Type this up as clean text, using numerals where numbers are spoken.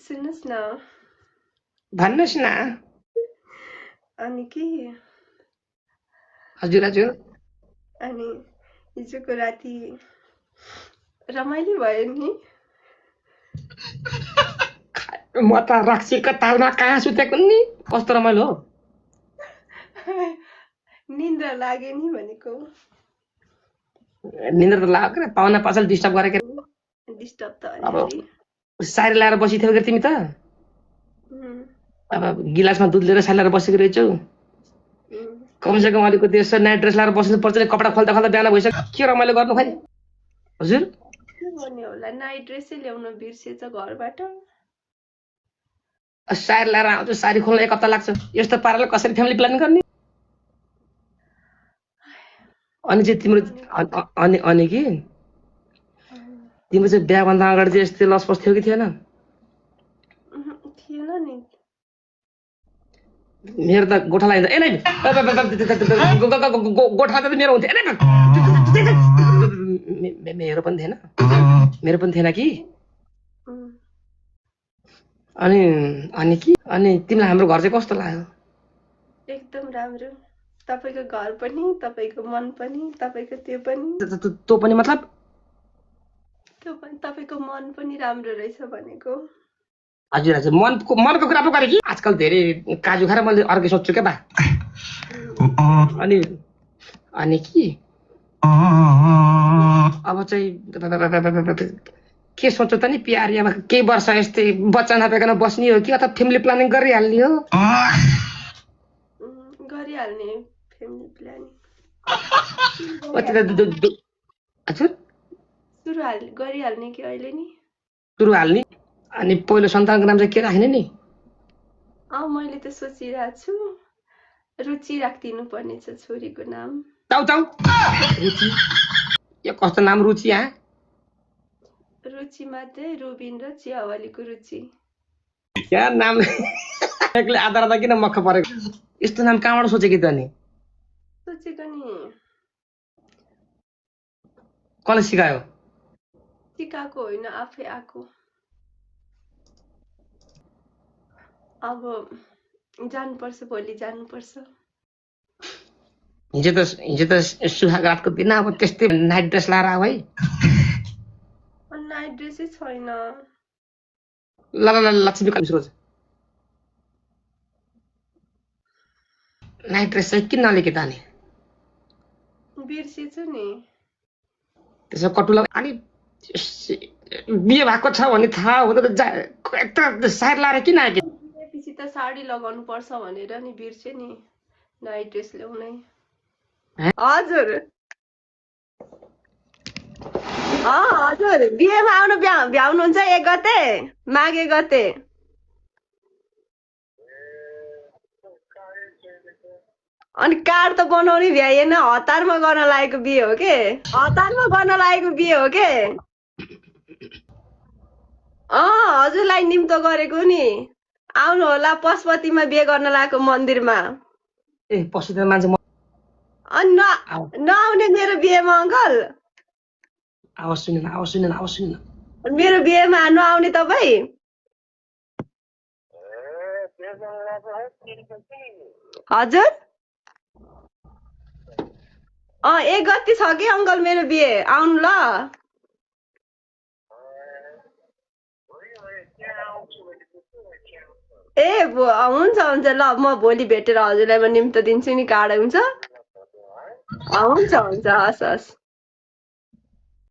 सुन्नुहोस् न भन्नुहोस् न अनि के हजुर हजुर अनि हिजोको राति रमाइलो भयो नि म त रक्सीको तालमा कहाँ सुतेको नि कस्तो रमाइलो हो निन्द्रा लाग्यो नि भनेको निन्द्रा त लाग्यो के पाहुना पसल डिस्टर्ब गरेको डिस्टर्ब त अब अलिअलि सारी लाएर बसिथ्यौ के तिमी त उम्, अब गिलासमा दुध लिएर सारी लाएर बसेको रहेछौ उम्, कमसेकम अलिकति यसो नाइट ड्रेस लाएर बस्नु पर्छ नि कपडा खोल्दा खोल्दा बिहान भइसक्यो के रमाइलो गर्नु खोइ हजुर के गर्ने होला नाइट ड्रेसै ल्याउन बिर्सेछ घरबाट सारी लाएर आउँछु सारी खोल्न 1 हप्ता लाग्छ यस्तो पाराले कसरी फ्यामिली प्लानिङ गर्ने अनि चाहिँ तिम्रो अनि कि तिम्रो चाहिँ बिहाभन्दा अगाडि चाहिँ यस्तै लसपस थियो कि थिएन थिएन नि मेरो त गोठा लाग्दा ए नै गोठा त मेरो हुन्थ्यो मेरो पनि थिएन कि उम्, अनि तिमीलाई हाम्रो घर चाहिँ कस्तो लाग्यो एकदम राम्रो तपाईँको घर पनि तपाईँको मन पनि तपाईँको त्यो पनि त्यो पनि मतलब त्यो पनि तपाईँको मन पनि राम्रो रहेछ भनेको हजुर हजुर मनको कुरा पो गरेँ कि आजकल धेरै काजु खाएर मैले अर्कै सोध्छु क्या बा अनि कि अब चाहिँ के सोच्छु त नि प्यारी अब केही वर्ष यस्तै बच्चा नपाइकन बस्ने हो कि अथवा फ्यामिली प्लानिङ गरिहाल्ने हो गरिहाल्ने फ्यामिली प्लानिङ हजुर गरिहाल्ने कि अहिले नि सुरु हाल्ने अनि पहिलो सन्तानको नाम चाहिँ के राख्ने नि मैले त सोचिरहेको छु रुचि राखिदिनु पर्नेछ छोरीको नाम चाउ रुचि यो कस्तो नाम रुचि रुचिमा चाहिँ रुबिन र चियावालीको रुचि क्या नाम आधा किन मक्ख परेको यस्तो नाम कहाँबाट सोचेकी त नि सोचेको नि कसले सिकायो सिकाएको होइन आफै आएको अब जानुपर्छ भोलि जानुपर्छ हिजो त सुहागरातको दिन अब त्यस्तै नाइट ड्रेस लाएर आऊ है नाइट ड्रेसै छैन ल लक्ष्मी रोज नाइट ड्रेस चाहिँ किन नलेके त अनि बिर्सेछु नि त्यसो कटुला अनि बिहे भएको छ भने थाहा हुँदा त सायद लाएर किन आयो पछि त साडी लगाउनु पर्छ भनेर नि बिर्से नि नाइट ड्रेस ल्याउनै हजुर हजुर बिहेमा आउनु भ्याउनुहुन्छ 1 गते माघ 1 गते अनि कार्ड त बनाउने भ्याएन हतारमा गर्न लागेको बिहे हो के हजुरलाई निम्तो गरेको नि आउनु होला पशुपतिमा बिहे गर्न लागेको मन्दिरमा ए पशुपति मान्छे अनि नआउने मेरो बिहेमा अङ्कल आवाज सुनेन मेरो बिहेमा नआउने तपाईँ हजुर 1 गते छ कि अङ्कल मेरो बिहे आउनु ल ए हुन्छ ल म भोलि भेटेर हजुरलाई म निम्तो दिन्छु नि कार्ड हुन्छ हस्